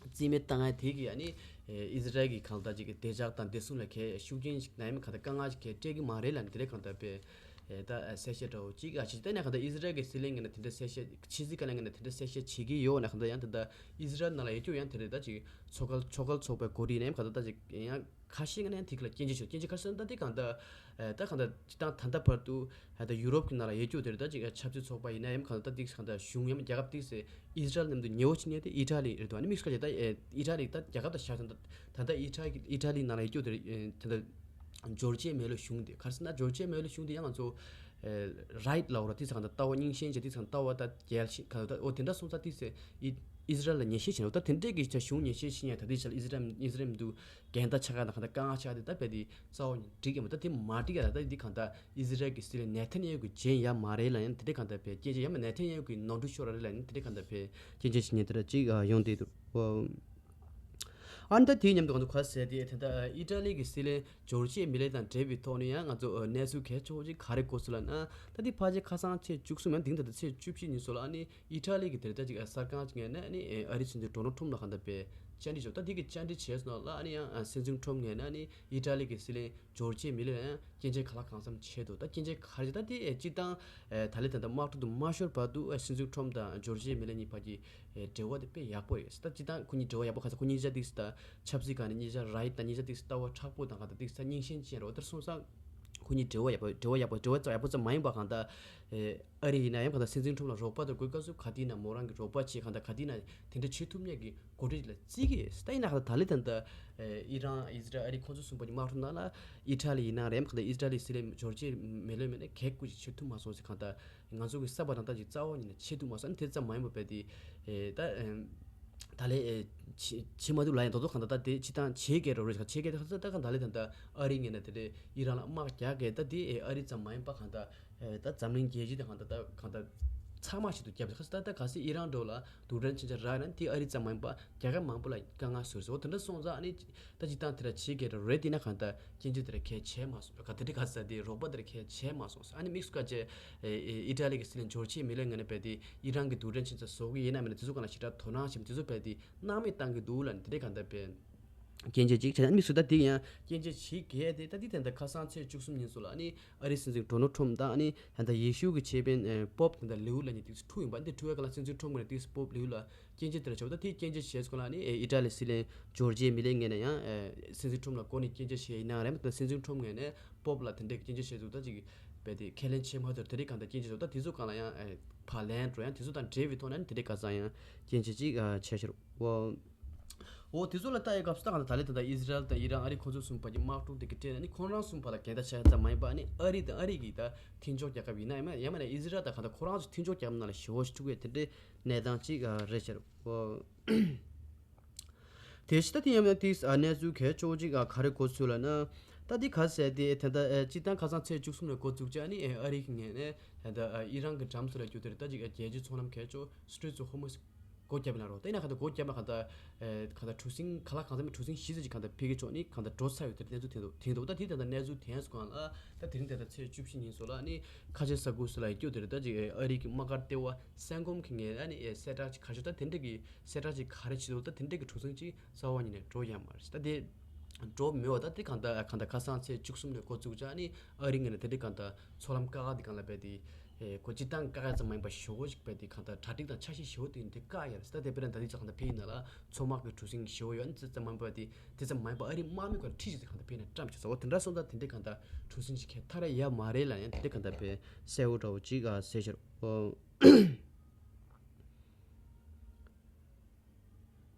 རྩིས་མེད་བཏང་ཡ་དེ་གིས་ཨ་ནི་ཨི་ཟི་རལ་གྱི་གང་ལྟར་ཅིག་གི་བདེ་འཇགས་དང་བདེ་སྲུང་ལ་གལ་ཤུགས་རྐྱེན་ཞིག་ན་ཡང་གང་ལྟར་དཀའ་ངལ་ཞིག་གལ་སྤྲད་ཀྱི་མ་རེད་ལབ་ནས་དེ་འདྲའི་གང་ལྟར་དཔེ་ ད་གསལ་བཤད་འདྲ་བོ་ཅིག་ཨ་ཅིག་ད་ནས་གང་ལྟར་ཨི་ཟི་རལ་གྱི་སྲིད་བློན་ངོས་ནས་དེ་འདྲ་གསལ་བཤད་ཕྱི་སྲིད་བཀའ་བློན་ངོས་ནས་དེ་འདྲ་གསལ་བཤད་བྱེད་ཀྱི་ཡོད་ན། གང་ལྟར་ཡང་ད་ལྟ་ཨི་ཟི་རལ་ནང་ལ་ཡོད་རྒྱུ་ཡང་དེ་འདྲ་ད་ཅིག་ཚོགས་ཁང་ཚོགས་ཁང་ཚོགས་པའི་འགོ་ཁྲིད་ནས་ཡང་གང་ལྟར་ད་ཅིག་ཡང་ཁ་ཤས་ངོས་ནས་ཡང་དེ་ག་ལ་སྐྱོན་བརྗོད་བྱེད། སྐྱོན་བརྗོད་ག་རེ་ཟེར་ན་ད་དེ་གང་ལྟར་ད་གང་ལྟར་སྤྱིར་བཏང་ད་ལྟ་བར་དུ་ད་ཡུ་རོབ་ཀྱི་ནང་ལ་ཡོད་རྒྱུ་དེ་རེད། ད་ཅིག་ཆབ་སྲིད་ཚོགས་པ་ཡིན་ན་ཡང་གང་ལྟར་ད་དེ་གང་ལྟར་གཞུང་ཡང་རྒྱལ་ཁབ་དེ་ཚོས་ཨི་ཟི་རལ་མཉམ་དུ་ཉེ་བོ་བྱེད་མཁན་དེ་ཨི་ཊ་ལི་རེད་འདུག་ཨ་ནི་དམིགས་སུ་བཀར་བྱས་ད་ཨི་ཊ་ལི་ད་རྒྱལ་ཁབ་དང་ཆ་བཞག་ན་ད་ད་ལྟ་ཨི་ཊ་ལི་ཨི་ཊ་ལི་ནང་ལ་ཡོད་རྒྱུ་དེ་རེད། ད་ལྟ་ཇོར་ཇི་མེ་ལོ་གཞུང་དེ་ག་རེ་ཟེར་ན་ཇོར་ཇི་མེ་ལོ་གཞུང་དེ་ཡང་ང་ཚོ་རའིཊ་ལབ་ར་དེ་ཚོ་གང་ལྟར་ལྟ་བ་རྙིང་ཞེན་བྱས་དེ་ཚོ་ལྟ་བ་ད་རྒྱལ་ཞེན་གང་ལྟར་ད་འོ་དེ་འདྲ་སོང་ཙང་དེ་ཚོས་ཨི་ཨི་ཟི་རལ་ལ་ཉེས་ཆད་བྱས་ནས་འོ་ད་དེ་འདྲས་ཀྱི་ཆ་གཞུང་ཉེས་ཆད་བྱེད་མཁན་ད་དེ་ཆ་ལ་ཨི་ཟི་རལ་ཨི་ཟི་རལ་མཉམ་དུ་འགལ་ཟླ་ཆགས་ཀ་དང་གང་ལྟར་དཀའ་ངལ་ཆགས་ཀ་དེ་ད་རྦད་དེ་རྩ་བ་ནས་འགྲིག་གི་མ་རེད། ད་དེ་མ་འགྲིག་ཡ་ད་ད་དེ་གང་ལྟར་ཨི་ཟི་རལ་གྱི་སྲིད་བློན་ནེ་ཐན་ཡ་ཧུ་གི་རྗེས་ཡ་མ་རེད་ལབ་ཡང་དེ་འདྲས་གང་ལྟར་བས་སྐྱོན་བརྗོད་ཡ་མ་ནེ་ཐན་ཡ་ཧུ་གི་ནོར་འཁྲུལ་ཤོར་ར་རེད་ལབ་ཡང་དེ་འདྲས་གང་ལྟར་བས་སྐྱོན་བརྗོད་བྱེད་མཁན་དེ་འདྲ་ཅིག་ཡོང་བསྡད་འདུག་ཨ་ནི་ད་དེའི་མཉམ་དུ་ང་ཚོ་ག་རེ་ཟེར་དེ་ད་ལྟ་ཨི་ཊ་ལི་གི་སྲིད་བློན་ཇོར་ཇི་མེ་ལོ་དང་འབྲེལ་བའི་ཐོག་ནས་ཡང་ང་ཚོ་གནས་ཚུལ་གལ་ཆེ་བོ་ཅིག་ག་རེ་གོ་སོང་ལབ་ན། ད་དེ་ཕལ་ཆེར་ཁ་སང་ཚེས་བཅུ་གསུམ་ཡང་དེང་ད་ལྟ་ཚེས་བཅུ་བཞི་ཉིན་སོགས་ལ་ཨ་ནི་ཨི་ཊ་ལི་གི་དེ་ད་ཅིག་གསར་ཁང་ཅིག་ངོས་ནས་ཨ་ནི་ཨ་རིའི་སྲིད་འཛིན་ཌོ་ནལ་ཊམ་ལ་གང་ལྟར་བས་བཅར་འདྲི་བྱས། ད་དེ་གི་བཅར་འདྲི་བྱས་སོང་ལ་ཨ་ནི་ཡང་སྲིད་འཛིན་ཊམ་ངོས་ནས་ཨ་ནི་ཨི་ཊ་ལི་གི་སྲིད་བློན་ཇོར་ཇི་མེ་ལོ་ཡང་སྐྱོན་བརྗོད་གང་ལ་གང་འཚམ་བྱས་འདུག་ད་སྐྱོན་བརྗོད་ག་རེ་ད་དེ་སྤྱིར་བཏང་ད་ལོ་ད་ལྟ་དམག་འཁྲུག་ཏུ་མ་ཤོར་བར་དུ་སྲིད་འཛིན་ཊམ་དང་ཇོར་ཇི་མེ་ལོ་གཉིས་བར་གྱི་འབྲེལ་བ་དེ་དཔེ་ཡག་པོ་ཡོད། ད་སྤྱིར་བཏང་ཁོ་གཉིས་འབྲེལ་བ་ཡག་པོ་ག་ས་ཁོ་གཉིས་ཆ་དེ་ད་ཆབ་སྲིད་སྒང་ནས་གཉིས་ཆ་རའིཊ་དང་གཉིས་ཆ་དེ་ལྟ་བ་མཁྲེགས་པོ་དང་ག་ད་དེ་ད་རྙིང་ཞེན་ཅན་རེད། འོ་དེར་སོང་ཙང་ཁོ་གཉིས་འབྲེལ་བ་ཡག་པོ་འབྲེལ་བ་ཡག་པོ་འབྲེལ་བ་ཡག་པོ་ཙམ་མ་ཡིན་པ་གང་ལྟར་ཨ་རི་ཡིན་ན་ཡང་གང་ལྟར་སྲིད་འཛིན་ཊམ་ལ་རོགས་པ་དང་དགོས་སྐབས་སུ་ག་དུས་ན་མོ་རང་གི་རོགས་པ་བྱེད་གང་ལྟར་ག་དུས་ན་དེ་འདྲ་བྱེད་ཐུབ་མཁན་གྱི་འགོ་ཁྲིད་ལ་བརྩི་གི་ཡོད། ད་ཡིན་ན་གང་ལྟར་ད་ལོ་ད་ལྟ་ཨི་རན་ཨི་ཟི་རལ་ཨ་རི་ཁོང་ཚོ་གསུམ་པོ་གཉིས་དམག་འཁྲུག་ནང་ལ་ཨི་ཊ་ལི་ཡིན་ན་རེད་གང་ལྟར་ཨི་ཊ་ལི་སྲིད་བློན་ཇོར་ཇི་མེ་ལོ་མེད་ན་གལ་ཁུ་ཅིག་བྱེད་ཐུབ་མ་སོང་ཟེར། གང་ལྟར་ང་ཚོ་གི་བསམ་པ་དང་ད་ཅིག་རྩ་བ་ཉིད་ནས་བྱེད་ཐུབ་མ་སོང་། ཨ་ནི་དེ་ཙམ་མ་ཡིན་པ་བས་དེ་ད་ད་ལས་བྱེད་མ་ཐུབ་ལ་ཡང་ད་དུང་གང་ལྟར་ད་དེ་སྤྱིར་བཏང་བྱེད་དགོས་རེད་རེད། བྱེད་དགོས་དེ་ད་གང་ལྟར་ད་ལས་ད་ལྟ་ཨ་རི་ངོས་ནས་དེ་འདྲའི་ཨི་རན་ལ་དམག་རྒྱག་གི་ད་དེ་ཨ་རི་ཙམ་མ་ཡིན་པ་གང་ལྟར་ད་འཛམ་གླིང་རྒྱལ་སྤྱི་དང་གང་ལྟར་ད་གང་ལྟར་ཚང་མ་ཞིག་ཏུ་བརྒྱབ་ད་ད་ག་སྲིད་ཨི་རན་འགྲོ་ལ་རྡུལ་ཕྲན་ཆེན་ཆ་རག་ན་དེ་ཨ་རི་ཙམ་མ་ཡིན་པ་རྒྱལ་ཁབ་མང་པོ་ལ་དཀའ་ངལ་བཟོས་སོང་། དེ་འདྲ་སོང་ཙང་ཨ་ནི་ད་སྤྱིར་བཏང་དེ་འདྲ་བྱེད་དགོས་རེད། དེ་ན་གང་ལྟར་སྐྱོན་བརྗོད་དེ་འདྲ་གལ་ཆེ་མ་སོང་། ག་དེ་འདྲ་ག་ས་དེ་རོགས་པ་དེ་འདྲ་གལ་ཆེ་མ་སོང་། ཨ་ནི་དམིགས་སུ་བཀར་བྱས་ཨི་ཊ་ལི་གི་སྲིད་བློན་ཇོར་ཇི་མེ་ལོ་ངོས་ནས་བས་དེ་ཨི་རན་གྱི་རྡུལ་ཕྲན་ཆེན་ཆ་བཟོ་གི་ཡིན་ན་མིན་ན་དེ་ཚོ་གང་ལ་ཞེ་དྲག་དོ་སྣང་བྱེད་མི་དེ་ཚོ་བས་དེ་སྣང་མེད་བཏང་གི་འདུག་ལབ་ནས་དེ་འདྲ་གང་ལྟར་བས་སྐྱོན་བརྗོད་ཅིག་བྱས་ན་དམིགས་སུ་ད་དེ་ཡང་སྐྱོན་བརྗོད་བྱེད་དགོས་དེ་ད་དེ་དེ་འདྲ་ཁ་སང་ཚེས་བཅུ་གསུམ་ཉིན་སོགས་ལ་ཨ་ནི་ཨ་རིའི་སྲིད་འཛིན་ཌོ་ནལ་ཊམ་དང་ཨ་ནི་ད་ལྟ་ཡེ་ཤུ་གི་ཆེ་དཔོན་པོབ་ད་ལྟ་ལིའུ་ལབ་མཁན་དེ་ཚོ་ཐུག་ཡོང་པ། འདི་ཐུག་ཡ་ག་ལ་སྲིད་འཛིན་ཊམ་ངོས་ནས་དེ་པོབ་ལིའུ་ལ་སྐྱོན་བརྗོད་དེ་འདྲ་བྱས་པ། ད་དེ་སྐྱོན་བརྗོད་བྱས་སྐོར་ལ་ནི་ཨི་ཊ་ལི་སྲིད་བློན་ཇོར་ཇི་མེ་ལོ་ངོས་ནས་ཡང་སྲིད་འཛིན་ཊམ་ལ་སྐོར་ནས་སྐྱོན་བརྗོད་བྱས་ཡིན་ནའང་རེད། མ་གཏོགས་སྲིད་འཛིན་ཊམ་ངོས་ནས་པོབ་ལ་དེ་འདྲའི་སྐྱོན་བརྗོད་བྱས་འདུག་ད་ཅིག་བས་དེ་ཁས་ལེན་བྱས་མ་ཐུབ་དེ་འདྲའི་གང་ལྟར་སྐྱོན་བརྗོད་འདུག་ད་དེ་ཚོ་གང་ལ་ཡང་ཕར་ལན་འགྲོ་ཡང་དེ་ཚོ་དང་འབྲེལ་བའི་ཐོག་ནས་ནི་དེ་འདྲའི་ག་ས་ཡང་སྐྱོན་བརྗོད་ཅིག་བྱས་ཤར་བ། འོ་དེ་ཚོ་ལ་ལྟ་ཡི་སྐབས་སུ་ད་གང་ལྟར་ད་ལོ་ད་ལྟ་ཨི་ཟི་རལ་དང་ཨི་རན་ཨ་རི་ཁོང་ཚོ་གསུམ་བར་གྱི་དམག་འཁྲུག་དེ་གི་སྤྲད་ནས་ནི་ཁོང་རང་གསུམ་བར་ལ་འགལ་ཟླ་ཆགས་ཙམ་མ་ཡིན་པ་ནི་ཨ་རི་དང་ཨ་རི་གི་ད་མཐུན་ཕྱོགས་རྒྱལ་ཁབ་ཡིན་ན་ཡང་མ་ཡང་མིན་ན་ཨི་ཟི་རལ་དང་གང་ལྟར་ཁོ་རང་ཚོ་མཐུན་ཕྱོགས་རྒྱལ་ཁབ་ནང་ལ་ཞེ་པོ་ཞིག་ཐུག་ཡས་དེ་འདྲའི་གནས་སྟངས་ཅིག་རེད་ཤར་བ། དེ་ཕྱི་ད་དེ་ཡང་དེ་གནས་ཚུལ་གལ་ཆེ་བོ་ཅིག་ག་རེ་གོ་ཚུལ་ལ་ན། ད་དེ་ག་ཟེར་དེ་ད་ལྟ་སྤྱིར་བཏང་ཁ་སང་ཚེས་བཅུ་གསུམ་ནས་འགོ་བཙུགས་ཀྱང་ནི་ཨ་རི་གི་ངོས་ནས་ད་ཨི་རན་གྱི་འགྲམ་ཚོ་ལ་རྒྱུ་དེ་རེད། ད་ཅིག་རྒྱལ་སྤྱིའི་ཚོང་ལམ་གལ་ཆེ་བོ་སི་ཊྲེཊ་ཨོཕ་ཧོར་མུཛ་སྒོ་བརྒྱབ་ཡིན་ལ་རོ། ད་ཡིན་ན་གང་ལྟར་སྒོ་བརྒྱབ་ན་གང་ལྟར་གང་ལྟར་གྲུ་གཟིངས་ག་ལ་གང་འཚམ་གྲུ་གཟིངས་བཞི་ཙམ་ཅིག་གང་ལྟར་ཕ་གི་ཕྱོགས་ནས་གང་ལྟར་འགྲོ་ཚར་ཡོད་དེ་གནས་ཚུལ་ཐོན་འདུག་ཐོན་འདུག་ད་དེ་ད་ལྟ་གནས་ཚུལ་ཐོན་སོང་ལ་ནི་ད་དེ་རིང་ད་ལྟ་ཚེས་བཅུ་བཞི་ཉིན་སོགས་ལ་ནི་ཁ་ཆེ་ས་ཁུལ་སོགས་ལ་ཡིན་རྒྱུ་དེ་རེད། ད་ཅིག་ཨ་རི་གི་དམག་སྒར་ལྟེ་བ་སེང་གོམ་གི་ངོས་ནས་ནི་གསལ་བསྒྲགས་ཅིག་ག་ཤོད་ད་དེ་འདྲ་གི་གསལ་བསྒྲགས་ཅིག་ག་རེ་བྱེད་འདུག་ད་དེ་འདྲ་གི་གྲུ་གཟིངས་ཅིག་རྩ་བ་ཉིད་ནས་འགྲོ་ཡ་མ་རེད། ད་དེ་འགྲོ་མེད་པ་ད་དེ་གང་ལྟར་གང་ལྟར་ཁ་སང་ཚེས་བཅུ་གསུམ་ནས་འགོ་བཙུགས་ཀྱང་ནི་ཨ་རི་ངོས་ནས་དེ་འདྲའི་གང་ལྟར་ཚོང་ལམ་བཀག་ག་དེ་གང་ལ་བས་དེ་ཨེ་ཁོ་སྤྱིར་བཏང་བཀག་ཡ་ཙམ་མ་ཡིན་པ་ཞེ་པོ་ཞིག་བས་དེ་གང་ལྟར་གྲ་སྒྲིག་དང་འཆར་གཞི་ཞེ་པོ་དེ་འདི་བཀག་ཡ་རེད། ད་དེ་དཔེར་ན་ད་དེ་ཚོ་གང་ལྟར་ཕ་གི་ནང་ལ་མཚོ་དམག་གི་གྲུ་གཟིངས་ཞེ་པོ་ཡོད་ནི་དེ་ཙམ་མ་ཡིན་པ་དེ་དེ་ཙམ་མ་ཡིན་པ་ཨ་རི་དམག་མི་ཁོ་ཁྲི་ཞིག་དེ་གང་ལྟར་ཕ་གི་ནང་བཀྲམ་བྱས་སོང་། འོ་དེ་འདྲ་སོང་ཙང་དེ་འདྲའི་གང་ལྟར་གྲུ་གཟིངས་ཞིག་གས་ཐར་ཡ་མ་རེད་ལབ་ཡང་དེ་འདྲའི་གང་ལྟར་བས་གསལ་བོ་འདྲ་བོ་ཅིག་ཨ་གསལ་ཤར་འོ།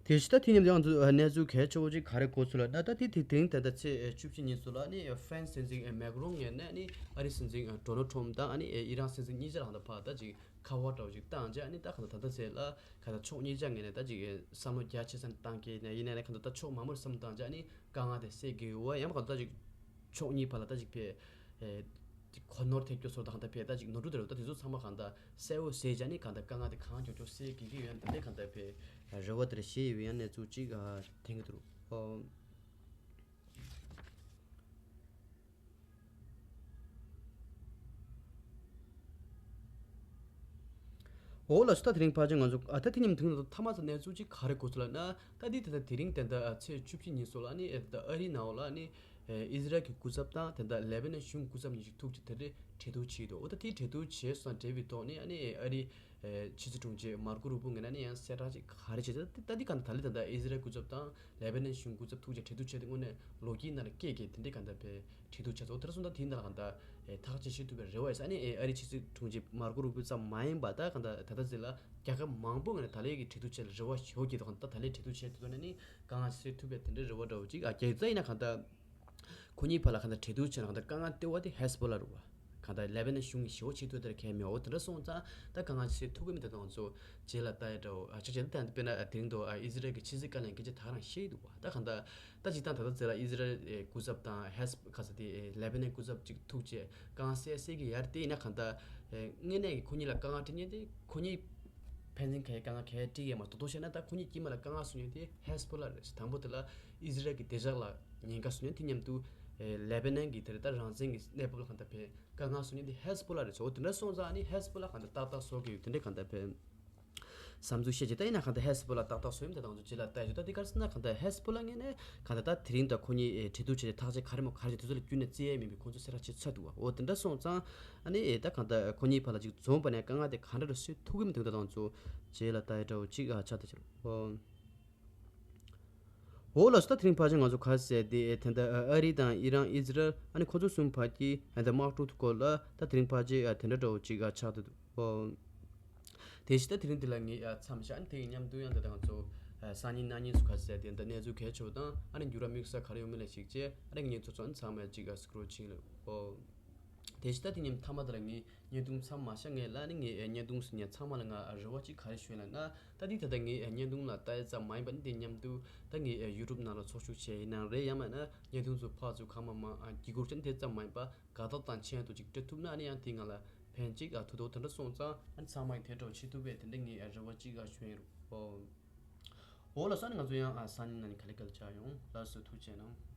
དེ་ཕྱི་ད་དེ་མཉམ་དུ་ང་ཚོ་གནས་ཚུལ་གལ་ཆེ་བོ་ཅིག་ག་རེ་གོ་ཚུལ་ལ་ན། ད་དེ་དེ་དེ་རིང་ད་ལྟ་ཚེས་བཅུ་གཅིག་ཉིན་སོགས་ལ་ནི་ཧྥ་རན་སི་སྲིད་འཛིན་མེག་རོན་ངོས་ནས་ནི་ཨ་རི་སྲིད་འཛིན་ཌོ་ནལ་ཊམ་དང་ཨ་ནི་ཨི་རན་སྲིད་འཛིན་གཉིས་ཆ་ལ་ཧང་ད་ཕ་ད་ཅིག་ཁ་པར་འདྲ་བོ་ཅིག་བཏང་རྗེས་ཨ་ནི་ད་ག་ད་ད་ལྟ་ཚེས་ལ་ག་ད་ཕྱོགས་གཉིས་ཆ་ངོས་ནས་ད་ཅིག་བསམ་བློ་རྒྱ་ཆེ་ས་ནས་བཏང་གི་ནས་ཡིན་ནའི་ག་ད་ད་ཕྱོགས་མང་པོར་བསམ་བློ་བཏང་རྗེས་ཨ་ནི་དཀའ་ངལ་དེ་སེལ་དགོས་པ་ཡང་ག་ད་ད་ཅིག་ཕྱོགས་གཉིས་བར་ལ་ད་ཅིག་ཕེ་གོ་ནོར་ཐེབས་རྒྱུ་སོགས་དང་གང་ལྟར་ཕེ་ད་ཅིག་ནོར་འཁྲུལ་དེ་རེད། ད་དེ་ཚོ་ཚང་མ་གང་ལྟར་གསལ་བོ་ཟེར་བྱས་ནས་གང་ལྟར་དཀའ་ངལ་དེ་གང་མགྱོགས་མགྱོགས་སེལ་དགོས་ཀྱི་ཡོད་ན་དེ་འདྲའི་གང་ལྟར་ཕེ་རེ་བ་དེ་རེ་བཞེས་ཡོད་ཡང་གནས་ཚུལ་ཅིག་ཐོན་གྱི་འདུག་འོ་ལགས་སོ། ད་དེ་རིང་ཕལ་ཆེར་ང་ཚོ་ཨ་ད་དེ་མཉམ་དུ་མཐའ་མ་ཚོ་གནས་ཚུལ་ཅིག་ག་རེ་གོ་ཚུལ་ལ་ན། ད་དེ་ད་ལྟ་དེ་རིང་ད་ལྟ་ཚེས་བཅུ་གཅིག་ཉིན་སོགས་ལ་ནི་ཨ་ད་ཨ་རིའི་ནང་ལ་ནི། ཨི་ཟི་རལ་གྱི་སྐུ་ཚབ་དང་དེ་འདྲ་ལེ་བྷ་ནན་གཞུང་སྐུ་ཚབ་གཉིས་ཀྱིས་ཐུག་ཅིག་དེ་འདྲའི་གྲོས་བསྡུར་བྱས་འདུག་འོ་ད་དེའི་གྲོས་བསྡུར་བྱས་སོང་འབྲེལ་བའི་ཐོག་ནས་ཨ་ནི་ཨ་རིའི་ཕྱི་སྲིད་དྲུང་ཆེ་མར་ཀོ་རུ་པོ་ངོས་ནས་ནི་ཡང་གསལ་བསྒྲགས་ཅིག་ག་རེ་བྱས་ད་ད་འདི་ག་འདྲ་ད་ལེ་ད་ལྟ་ཨི་ཟི་རལ་སྐུ་ཚབ་དང་ལེ་བྷ་ནན་གཞུང་སྐུ་ཚབ་ཐུག་ཅིག་གྲོས་བསྡུར་བྱས་ཏེ་དངོས་གནས་ལོ་རྒྱུས་ནང་ལ་སྐད་སྐད་དེ་འདྲའི་ག་འདྲ་བའི་གྲོས་བསྡུར་བྱས་སོང་། དེ་ར་སོང་ད་དེའི་ནང་ལ་ག་འདྲ་ཐག་གཅོད་བྱེད་ཐུབ་པའི་རེ་བ་ཡོད་ས་ཨ་ནི་ཨ་རིའི་ཕྱི་སྲིད་དྲུང་ཆེ་མར་ཀོ་རུ་པོ་ཙམ་མ་ཡིན་པ་ད་ག་འདྲ་ད་ལྟ་ཟེར་ལ་རྒྱལ་ཁབ་མང་པོ་ངོས་ནས་ད་ལེ་གི་གྲོས་བསྡུར་བྱས་ལ་རེ་བ་ཞེ་པོ་སྐྱེས་འདུག་ག་ད་ད་ལེ་གྲོས་བསྡུར་བྱས་ཐུབ་ན་ནི་དཀའ་ངལ་སེལ་ཐུབ་པའི་དེ་འདྲའི་རེ་བ་འདྲ་བོ་ཅིག་ཨ་སྐྱེས་ཙ་ཡིན་ན་ག་འདྲ། ཁོ་གཉིས་བར་ལ་གང་ལྟར་གྲོས་བསྡུར་བྱས་ན་གང་ལྟར་དཀའ་ངལ་སྟེར་བ་དེ་ཧེ་སི་བྷོ་ལ་རེད་བ། གང་ལྟར་ལེ་བྷ་ནན་གཞུང་གིས་ཞེ་པོ་བྱེད་ཐུབ་དེར་གལ་མེད། འོ་དེ་འདྲ་སོང་ཙང་ད་དཀའ་ངལ་སེལ་ཐུབ་ཀྱི་མི་འདུག་དང་ཚོ་རྗེས་ལ་ལྟ་ཡ་འདྲ་བོ་ཨ་ཆ་བྱས་ད་དཔེར་ན་དེ་རིང་དུ་ཨི་ཟི་རལ་གྱི་ཕྱི་སྲིད་བཀའ་བློན་སྐད་ཆ་ད་ག་རང་བཤད་འདུག་བ། ད་གང་ལྟར་ད་སྤྱིར་བཏང་ད་ལྟ་ཚེ་ལ་ཨི་ཟི་རལ་སྐུ་ཚབ་དང་ཧེ་སི་ག་ས་དེ་ལེ་བྷ་ནན་སྐུ་ཚབ་ཅིག་ཐུག་བྱས་དཀའ་ངལ་སེལ་སེལ་གྱི་ཡར་དེ་ཡིན་ན་གང་ལྟར་དངོས་གནས་ཀྱི་ཁོ་གཉིས་ལ་དཀའ་ངལ་འཕྲད་མཁན་དེ་ཁོ་གཉིས་ཕན་ཚུན་ག་གི་དཀའ་ངལ་ག་གི་འཕྲད་ཀྱི་མ་གཏོགས་དོ་ཞེ་ན་ད་ཁོ་གཉིས་དཀྱིལ་མ་ལ་དཀའ་ངལ་བཟོ་མཁན་དེ་ཧེ་སི་བྷོ་ལ་རེད། དང་པོ་དེ་ལ་ཨི་ཟི་རལ་གྱི་བདེ་འཇགས་ལ་ཉེན་ཁ་བཟོ་མཁན་དེ་མཉམ་དུ་ཨེ་ལེ་བྷ་ནན་གྱི་དེ་རེད་ད་རང་བཙན་གྱི་གནས་བབ་ལ་གང་ལྟར་ཕན་དཀའ་ངལ་བཟོ་མཁན་དེ་ཧེ་སི་བྷོ་ལ་རེད་ཟེར། འོ་དེ་འདྲ་སོང་ཙང་ཨ་ནི་ཧེ་སི་བྷོ་ལ་གང་ལྟར་ཏག་ཏག་བཟོ་གི་ཡོད་དེ་འདྲས་གང་ལྟར་ཕན་བསམ་ཚུལ་བཤད་ཀྱི་ད་ཡིན་ན་གང་ལྟར་ཧེ་སི་བྷོ་ལ་ཏག་ཏག་བཟོ་ཡིན་ད་དང་ཚོ་རྗེས་ལ་ལྟ་ཡོད་ད་དེ་ག་རེ་ཟེར་ན་གང་ལྟར་ཧེ་སི་བྷོ་ལ་ངོས་ནས་གང་ལྟར་ད་དེ་རིང་ད་ཁོ་གཉིས་ཨེ་གྲོས་བསྡུར་བྱས་ཏེ་ཐག་གཅོད་ག་རེ་མོ་ག་རེ་བྱས་དེ་ཚོ་ལ་ཁྱོན་ནས་བརྩི་ཡས་མིན་པའི་ཁོང་ཚོ་གསལ་བསྒྲགས་བྱས་ཚར་འདུག་བ། འོ་དེ་འདྲ་སོང་ཙང་ཨ་ནི་ཨེ་ད་གང་ལྟར་ཁོ་གཉིས་བར་ལ་ཅིག་འཛོམས་པ་ནས་དཀའ་ངལ་དེ་ག་འདྲ་རུ་སེལ་ཐུབ་ཀྱི་མི་འདུག་ད་དང་ཚོ་རྗེས་ལ་ལྟ་ཡ་འདྲ་བོ་ཅིག་ཨ་ཆགས་ད་ཕྱིར་འོ། འོ་ལགས་སོ། ད་དེ་རིང་ཕལ་ཆེར་ང་ཚོ་ག་རེ་ཟེར་དེ་ཨེ་ད་ལྟ་ཨ་རི་དང་ཨི་རན་ཨི་ཟི་རལ་ཨ་ནི་ཁོ་ཚོ་གསུམ་བར་གྱི་ཨ་ད་དམག་འཁྲུག་སྐོར་ལ་ད་དེ་རིང་ཕལ་ཆེར་ཨ་དེ་འདྲ་འདྲ་བོ་ཅིག་ཨ་ཆགས་ད་འདུག་འོ། དེ་བཞིན་ད་དེ་རིང་འདི་ལ་ངས་ཨ་མཚམས་བཞག་ཨ་ནི་དེ་གི་མཉམ་དུ་ཡང་ད་ལྟ་ང་ཚོ་ཨ་སང་ཉིན་གནངས་ཉིན་སུ་ག་རེ་ཟེར་དེ་ད་གནས་ཚུལ་གལ་ཆེ་བ་དང་ཨ་ནི་འགྱུར་བ་དམིགས་བསལ་ག་རེ་ཡོང་མིན་ལ་གཞིགས་བྱས་ཨ་ནི་ངས་ཚོ་ཚོ་ཨ་ནི་ཚང་མ་ཅིག་ཨ་སི་ཀོ་རོལ་བྱེད་ཡིན་ལ་འོ། དེ་བཞིན་ད་དེ་ཉིན་མཐའ་མ་དེ་ལ་ངས་བརྙན་ཐུང་མཚམས་མ་བཞག་སྔོན་ལ་ནི་ངས་བརྙན་ཐུང་ཟིན་ཡ་ཚང་མ་ལ་ང་རེ་བ་གཅིག་ག་རེ་ཞུ་ཡ་ལབ་ན། ད་འདི་ད་ལྟ་ངས་བརྙན་ཐུང་ལ་ལྟ་ཡ་ཙམ་མ་ཡིན་པ་ནི་དེ་མཉམ་དུ་ད་ངས་ཡུ་ཊུབ་ནང་ལ་ཚོགས་ཞུགས་བྱས་ཡིན་ནའང་རེད། ཡང་མིན་ན་བརྙན་ཐུང་ཚོ་ཕར་ཚུར་གང་མང་མང་ཨ་བརྒྱུད་སྐུར་བྱས་ནི་དེ་ཙམ་མ་ཡིན་པ་དགའ་རྟགས་དང་མཆན་དུ་ཅིག་སྤྲད་ཐུབ་ན་ཨ་ནི་ཡང་དེ་ང་ལ་ཕན་གཅིག་ཨ་ཐུག་འདུག་དེ་འདྲ་སོང་ཙང་ཨ་ནི་ཚང་མ་ཡིས་དེ་འདྲ་བྱེད་ཐུབ་པས་དེ་འདྲ་ངས་རེ་བ་གཅིག་ཨ་ཞུ་ཡིན་རུང་། འོ་ལགས་སོ། ཨ་ནི་ང་ཚོ་ཡང་ཨ་སང་ཉིན་ནང་ནས་ག་ལེ་ག་ལེ་བཅར་ཡོང་། ལགས་སོ། ཐུགས་རྗེ་གནང་།